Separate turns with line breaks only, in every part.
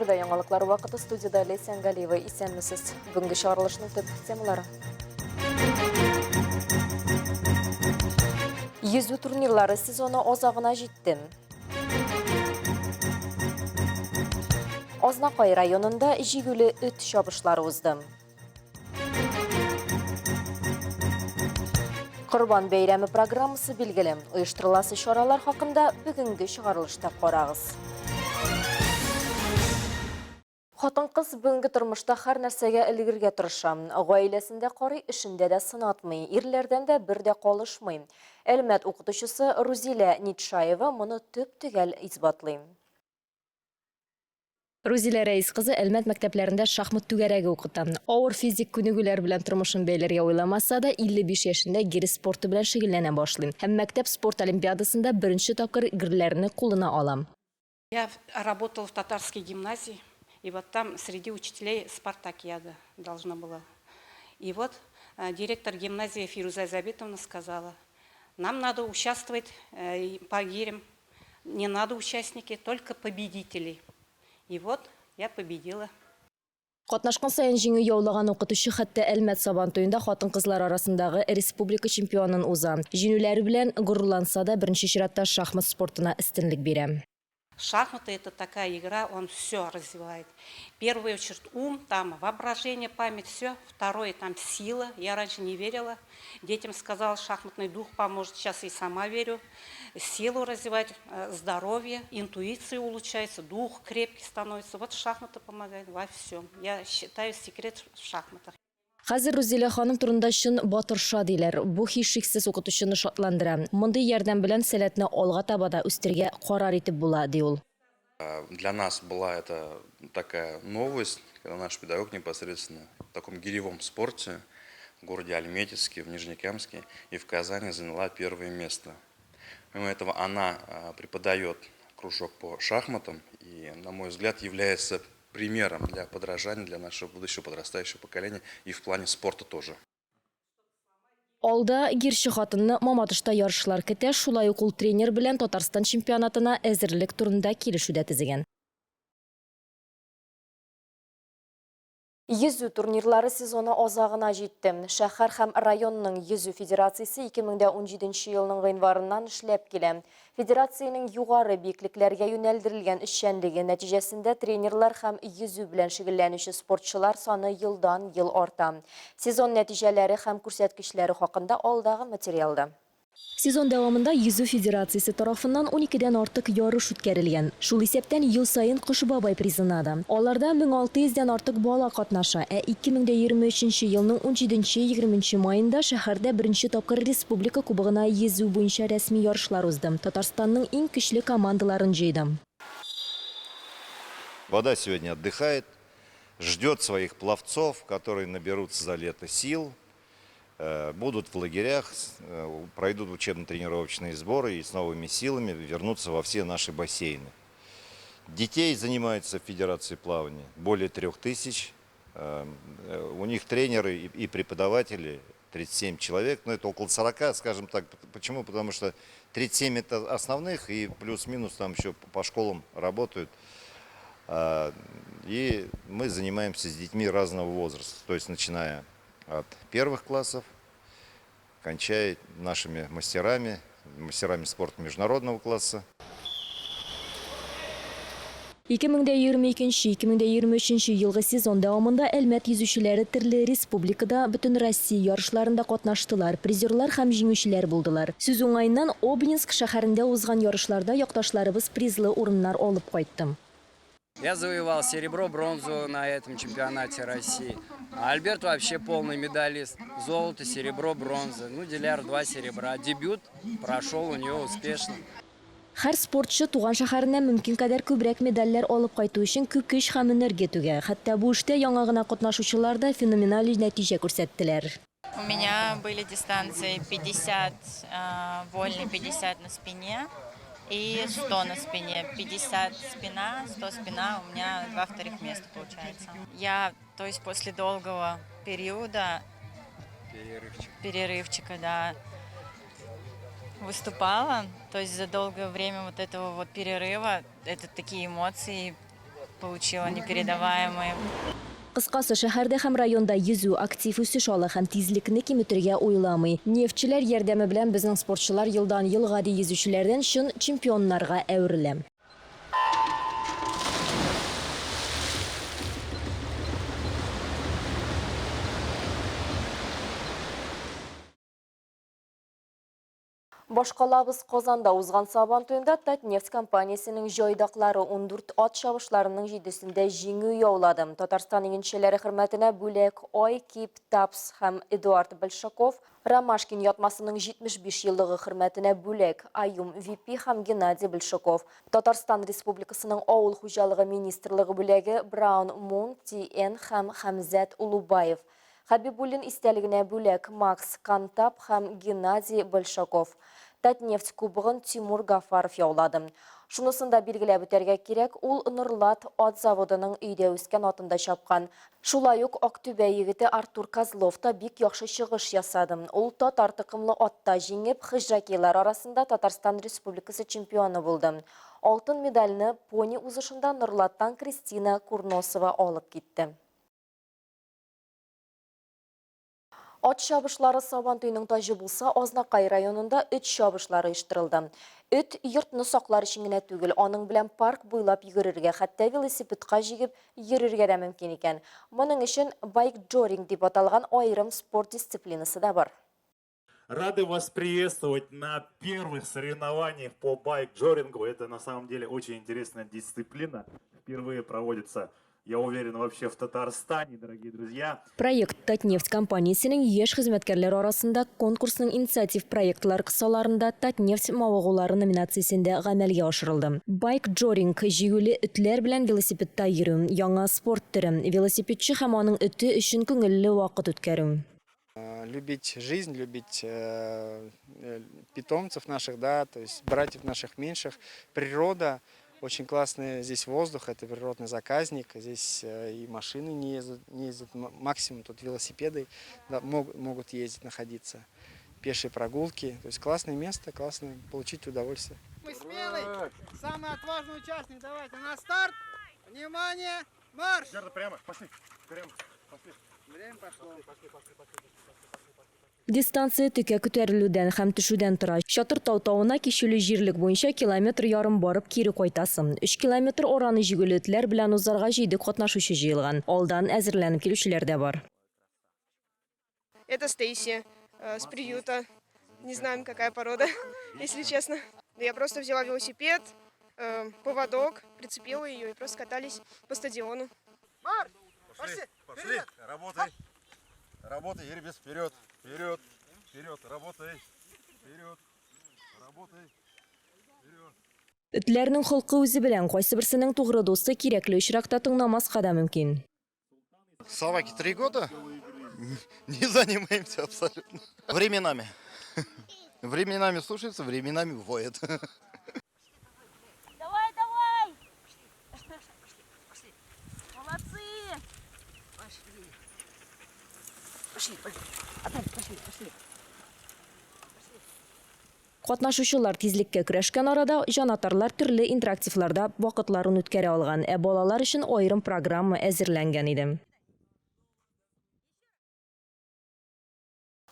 Эфирда яңалыклар вакыты студияда Леся Галиева. Исәнмесез. Бүгенге чыгарылышның төп темалары. Йөзү турнирлары сезоны азагына җитте. Азнакай районында җигүле эт чабышлары узды. Корбан бәйрәме программасы билгеле. Оештырыласы чаралар хакында бүгенге чыгарылышта карагыз. Хатын-кыз бүгенге тормышта һәр нәрсәгә өлгергә тырыша. Гаиләсен дә карый, эшендә дә сынатмый, ирләрдән дә бер дә калышмый. Әлмәт укытучысы Рузилә Нитшаева моны төп-төгәл исбатлый. Рузилә Рәис кызы Әлмәт мәктәпләрендә шахмат түгәрәге укыта. Авыр физик күнегүләр белән тормышын бәйләргә уйламаса да, 55 яшендә гире спорты белән шөгыльләнә башлый һәм мәктәп спорт олимпиадасында беренче тапкыр герләрне кулына ала.
Я работала в татарской гимназии, и вот там среди учителей спартакиада должна была. И вот директор гимназии Фируза Забитовна сказала, нам надо участвовать по гирям, не надо участники, только победители. И вот я победила.
Катнашкан саен җиңү яулаган укытучы хәтта Әлмәт Сабантуенда хатын-кызлар арасындагы республика чемпионын уза. Җиңүләре белән горурланса да, беренче чиратта шахмат спортына өстенлек бирә.
Шахматы это такая игра, он все развивает. В первую очередь ум, там воображение, память, все. Второе, там сила. Я раньше не верила. Детям сказала, шахматный дух поможет. Сейчас и сама верю. Силу развивать, здоровье, интуиция улучшается, дух крепкий становится. Вот шахматы помогают во всем. Я считаю секрет в шахматах.
Хәзер Рузилә ханым турында чын батырша диләр. Бу һичшиксез укытучыны шатландыра. Мондый ярдәм белән сәләтне алга таба да үстерергә карар итеп була, ди ул.
Для нас была это такая новость, когда наш педагог непосредственно в таком гиревом спорте в городе Альметьевске, в Нижнекамске и в Казани заняла первое место. Помимо этого, она преподает кружок по шахматам и, на мой взгляд, является примером для подражания для нашего будущего подрастающего поколения и в плане спорта тоже.
Алда гирче хатынны Мамадышта ярышлар көтә, шулай ук ул тренер белән Татарстан чемпионатына әзерлек турында килешү дә төзегән. Йөзү турнирлары сезоны азагына җитте. Шәһәр һәм районның йөзү федерациясе 2017 елның гыйнварыннан эшләп килә. Федерациянең югары биеклекләргә юнәлдерелгән эшчәнлеге нәтиҗәсендә тренерлар һәм йөзү белән шөгыльләнүче спортчылар саны елдан-ел арта. Сезон нәтиҗәләре һәм күрсәткечләре хакында алдагы материалда. Сезон дәвамында йөзү федерациясе тарафыннан уникедән артык ярыш үткәрелгән. Шул исәптән ел саен Кыш бабай призына да. Аларда 1600 дән артык бала катнаша. Ә 2023 нче елның унҗиденче-егерменче маенда шәһәрдә беренче тапкыр республика кубогына йөзү буенча рәсми ярышлар узды. Татарстанның иң көчле командаларын җыйды.
Вода сегодня отдыхает, ждет своих пловцов, которые наберутся за лето сил, будут в лагерях, пройдут учебно-тренировочные сборы и с новыми силами вернутся во все наши бассейны. Детей занимаются в Федерации плавания более 3000. У них тренеры и преподаватели 37 человек, но это около 40, скажем так. Почему? Потому что 37 это основных и плюс-минус там еще по школам работают. И мы занимаемся с детьми разного возраста, то есть начиная от первых классов, кончая нашими мастерами, мастерами спорта международного класса.
2022-2023 елгы сезон дәвамында Әлмәт йөзүчеләре төрле республикада, Бөтенроссия ярышларында катнаштылар, призерлар һәм җиңүчеләр булдылар. Сүз уңаеннан, Обнинск шәһәрендә узган ярышларда якташларыбыз призлы урыннар алып кайтты.
Я завоевал серебро, бронзу на этом чемпионате России. А Альберт вообще полный медалист. Золото, серебро, бронза. Ну, Диляр два серебра. Дебют прошел у него успешно.
Һәр спортчы туган шәһәренә мөмкин кадәр күбрәк медальләр алып кайту өчен күп көч һәм энергия түгә. Хәтта бу эштә яңа гына катнашучылар да феноменаль нәтиҗә күрсәттеләр.
У меня были дистанции 50 вольный, 50 на спине и 100 на спине. 50 спина, 100 спина, у меня два вторых места получается. Я, то есть после долгого периода,
Перерывчик.
Перерывчика, да, выступала, то есть за долгое время вот этого вот перерыва, это такие эмоции. получила непередаваемые.
Кыскасы, шәһәрдә һәм районда йөзү актив үсеш ала һәм тизлекне киметергә уйламый. Нефтьчеләр ярдәме белән безнең спортчылар елдан-ел гади йөзүчеләрдән чын чемпионнарга әверелә. Башкалабыз Казанда узган Сабан туенда Татнефть компаниясенең җайдаклары 14 ат чабышларының җидесендә җиңү яулады. Татарстан игенчеләре хөрмәтенә бүләк Ай, Кип, Тапс һәм Эдуард Большаков, Ромашкин ятмасының 75 еллыгы хөрмәтенә бүләк Аюм VP һәм Геннадий Большаков. Татарстан Республикасының Авыл хуҗалыгы министрлыгы бүләге Браун Мун, ТН һәм Хәмзәт Улубаев. Хәбибуллин истәлегенә бүләк Макс Кантап һәм Геннадий Большаков. Татнефть кубогын Тимур Гафаров яулады. Шунысын да билгеләп үтәргә кирәк, ул Норлат ат заводының өйдә үскән атында чапкан. Шулай ук Актүбә егете Артур Козлов та бик яхшы чыгыш ясады. Ул татар токымлы атта җиңеп, хижжокейлар арасында Татарстан Республикасы чемпионы булды. Алтын медальне пони узышында Норлаттан Кристина Курносова алып китте. Ат чабышлары Сабантуйның таҗы булса, Азнакай районында эт чабышлары оештырылды. Эт йортны саклар өчен генә түгел, аның белән парк буйлап йөгерергә, хәтта велосипедка җигеп йөрергә дә мөмкин икән. Моның өчен байкджоринг дип аталган аерым спорт дисциплинасы да бар.
Рады вас приветствовать на первых соревнованиях по байкджорингу. Это на самом деле очень интересная дисциплина. Впервые проводится, я уверен, вообще в Татарстане, дорогие друзья.
Проект Татнефть компаниясенең яшь хезмәткәрләр арасында конкурсның инициатив проектлар кысаларында Татнефть мавыгулары номинациясендә гамәлгә ашырылды. Байкджоринг җигүле этләр белән велосипедта йөрү, яңа спорт төре, велосипедчы һәм аның эте өчен күңелле вакыт үткәрү.
Любить жизнь, любить питомцев наших, да, то есть братьев наших меньших. Природа, очень классный здесь воздух, это природный заказник, здесь и машины не ездят, не ездят, максимум тут велосипеды, да, могут ездить, находиться, пешие прогулки, то есть классное место, классно получить удовольствие.
Мы смелый, самый отважный участник, давайте на старт, внимание, марш!
Прямо, пошли, прямо, пошли.
Время пошло.
Дистанция текә күтәрелүдән һәм төшүдән тора. Чатыр-тау тавына кичүле җирлек буенча километр ярым барып кире кайтасың. 3 километр араны җигүле этләр белән узарга җиде катнашучы җыелган. Алдан әзерләнеп килүчеләр дә бар.
Это Стейси с приюта. Не знаем, какая порода, если честно. Я просто взяла велосипед, поводок, прицепила ее и просто катались по стадиону.
Марш!
Пошли, пошли, работай. Работай, Ирбис, вперед, вперед, вперед, работай, вперед, работай, вперед.
Этләрнең холкы үзе белән, кайсы берсенең тугры дусты кирәкле очракта тыңламаска да мөмкин.
Собаке 3 года, не занимаемся абсолютно. Временами. Временами слушается, временами воет.
Давай, давай! Молодцы! Пошли. Пошли, пошли. Опять пошли, пошли.
Катнашучылар тизлеккә көрәшкән арада җанатарлар төрле интерактивларда вакытларын үткәрә алган, ә балалар өчен аерым программа әзерләнгән иде.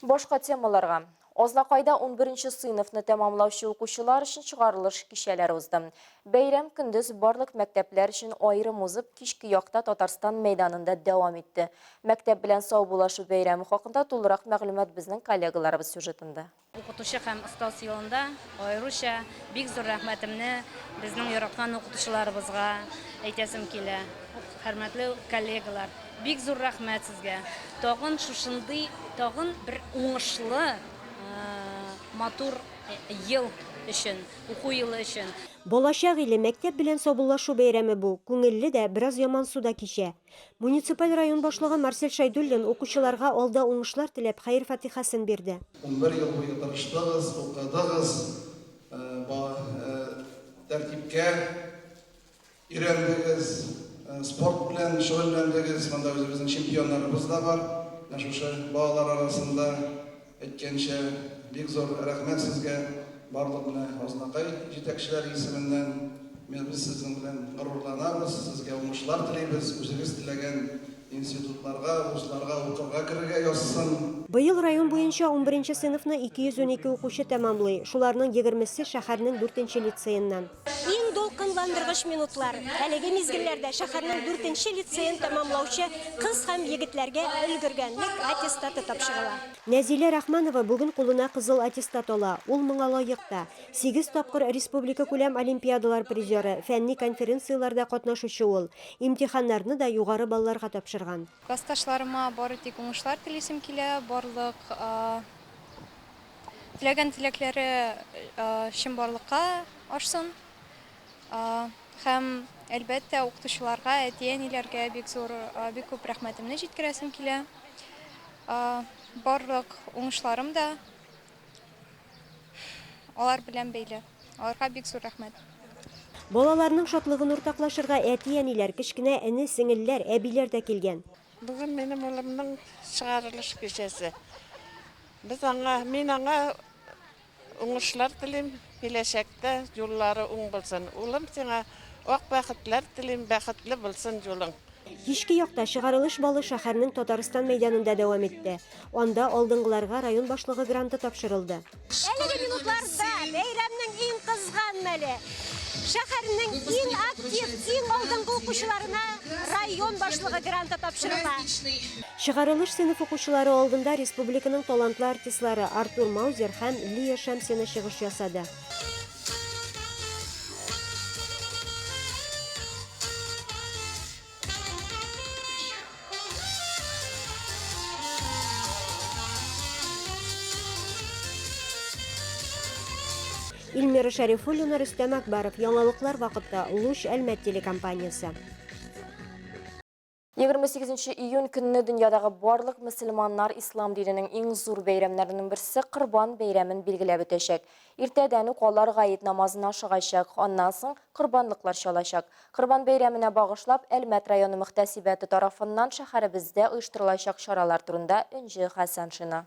Башка темаларга. Азнакайда 11 сыйныфны тәмамлаучы укучылар өчен чыгарылыш кичәләре узды. Бәйрәм көндез барлык мәктәпләр өчен аерым узып, кичке якта Татарстан мәйданында дәвам итте. Мәктәп белән саубуллашу бәйрәме хакында тулырак мәгълүмат безнең коллегаларыбыз сюжетында.
Укытучы һәм остаз елында аеруча бик зур рәхмәтемне безнең яраткан укытучыларыбызга әйтәсем килә. Хөрмәтле коллегалар, бик зур рәхмәт сезгә. Тагын шушындый, тагын бер уңышлы, матур ел өчен, уку елы өчен.
Балачак иле мәктәп белән саубуллашу бәйрәме бу. Күңелле дә, бераз ямансу да кичә. Муниципаль район башлыгы Марсель Шәйдуллин укучыларга алда уңышлар теләп хәер-фатихасын бирде.
11 ел буе тырыштыгыз, укыдыгыз, тәртипкә өйрәндегез, спорт белән шөгыльләндегез. Монда үзебезнең чемпионнарыбыз да бар. Менә шушы балалар арасында әйткәнчә, бик зур рәхмәт сезгә барлык менә Азнакай җитәкчеләре исеменнән. Без сезнең белән горурланабыз, сезгә уңышлар телибез, үзегез теләгән институтларга, вузларга укырга керергә язсын.
Быел район буенча унберенче сыйныфны 212 укучы тәмамлый, шуларның егермесе, шәһәрнең дүртенче лицееннан. Иң дулкынландыргыч минутлар, әлеге мизгелләрдә шәһәрнең дүртенче лицеен тәмамлаучы кыз һәм егетләргә өлгергәнлек аттестаты тапшырыла. Нәзилә Рахманова бүген кулына кызыл аттестат ала, ул моңа лаек та. Сигез тапкыр республикакүләм олимпиадалар призеры, фәнни конференцияләрдә катнашучы ул. Имтиханнарны да югары балларга тапшырган.
Классташларыма бары тик уңышлар телисем килә, барлык теләгән теләкләре чынбарлыкка ашсын. Һәм, әлбәттә, укытучыларга, әти-әниләргә бик зур, бик күп рәхмәтемне җиткерәсем килә. Барлык уңышларым да Алар белән бәйле. Аларга бик зур рәхмәт.
Балаларның шатлыгын уртаклашырга әти-әниләр, кечкенә эне-сеңелләр, әбиләр дә килгән.
Бүген минем улымның чыгарылыш кичәсе. Без аңа, мин аңа уңышлар телим, киләчәктә юллары уң булсын. Улым, сиңа ак бәхетләр телим, бәхетле булсын юлың.
Кичке якта чыгарылыш балы шәһәрнең Татарстан мәйданында дәвам итте. Анда алдынгыларга район башлыгы гранты тапшырылды. Әлеге минутларда бәйрәмнең иң кызган мәле. Шәһәрнең иң актив, иң алдынгы укучыларына район башлыгы гранты тапшырыла. Чыгарылыш сыйныф укучылары алдында республиканың талантлы артистлары Артур Маузер һәм Лия Шәмсина чыгыш ясады. Илмира Шәрифуллина, Рөстәм Акбаров, Яңалыклар вакыты, Луч Әлмәт телекомпаниясе.
28 июнь көнне дөньядагы барлык мөселманнар ислам диненең иң зур бәйрәмнәренең берсе Корбан бәйрәмен билгеләп үтәчәк. Иртәдән үк алар гает намазына ашыгачак, аннан соң корбанлыклар чалачак. Корбан бәйрәменә багышлап Әлмәт районы мөхтәсибәте тарафыннан шәһәребездә оештырылачак чаралар турында Энҗе Хәсәншина.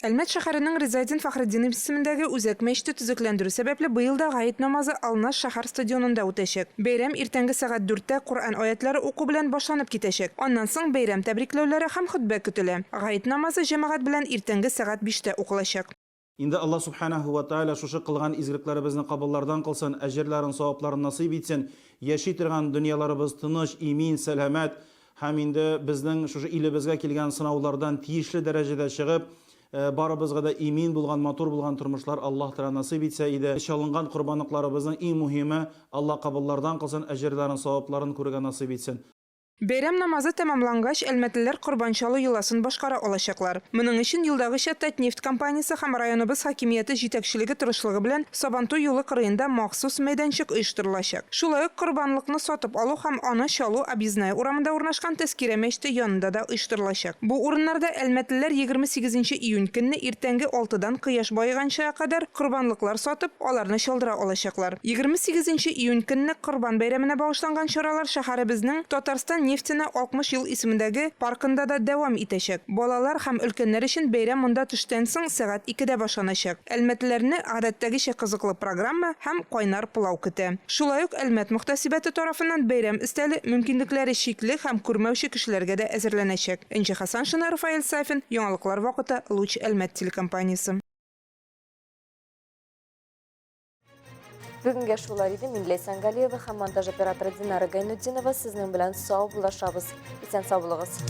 Әлмәт шәһәренең Ризаэддин Фәхретдинов исемендәге Үзәк мәчете төзекләндерү сәбәпле, быел да гает намазы Алнаш шәһәр стадионында үтәчәк. Бәйрәм иртәнге сәгать дүрттә Коръән аятләре уку белән башланып китәчәк. Аннан соң бәйрәм тәбрикләүләре һәм хөтбә көтелә. Гает намазы җәмәгать белән иртәнге сәгать биштә укылачак.
Инде Аллаһ Сүбхәнәһү вә Тәгалә шушы кылган изгелекләребезне кабуллардан кылсын, әҗерләрен, савапларын насыйп итсен. Яши торган дөньяларыбыз тыныч, имин, сәламәт һәм инде безнең шушы илебезгә килгән сынаулардан тиешле дәрәҗәдә чыгып, барыбызга да имин булган, матур булган тормышлар Аллаһ Тәгалә насыйп итсә иде. Чалынган корбанлыкларыбызның иң мөһиме, Аллаһ кабуллардан кылсын, әҗерләрен, савапларын күрергә насыйп итсен.
Бәйрәм намазы тәмамлангач, әлмәтлеләр корбан чалу йоласын башкара алачаклар. Моның өчен елдагыча Татнефть компаниясе һәм районыбыз хакимияте җитәкчелеге тырышлыгы белән Сабантуй юлы кырыенда махсус мәйданчык оештырылачак. Шулай ук корбанлыкны сатып алу һәм аны чалу Объездная урамында урнашкан Тәзкирә мәчете янында да оештырылачак. Бу урыннарда әлмәтлеләр 28 нче июнь көнне иртәнге алтыдан кояш баеганчыга кадәр корбанлыклар сатып, аларны чалдыра алачаклар. 28 нче июнь көнне Корбан бәйрәменә багышланган чаралар шәһәребезнең Татарстан нефтенә 60 ел исемендәге паркында да дәвам итәчәк. Балалар һәм өлкәннәр өчен бәйрәм монда төштән соң сәгать икедә башланачак. Әлмәтлеләрне гадәттәгечә кызыклы программа һәм кайнар пылау көтә. Шулай ук Әлмәт мөхтәсибәте тарафыннан бәйрәм өстәле мөмкинлекләре чикле һәм күрмәүче кешеләргә дә әзерләнәчәк. Энҗе Хәсәншина, Рафаэль Сафин, Яңалыклар вакыты, Луч Әлмәт телекомпаниясе.
Бүгенгә шулар иде. Мин Ләйсән Галиева һәм монтаж операторы Динара Гайнутдинова сезнең белән сау булашабыз. Исән сау булыгыз.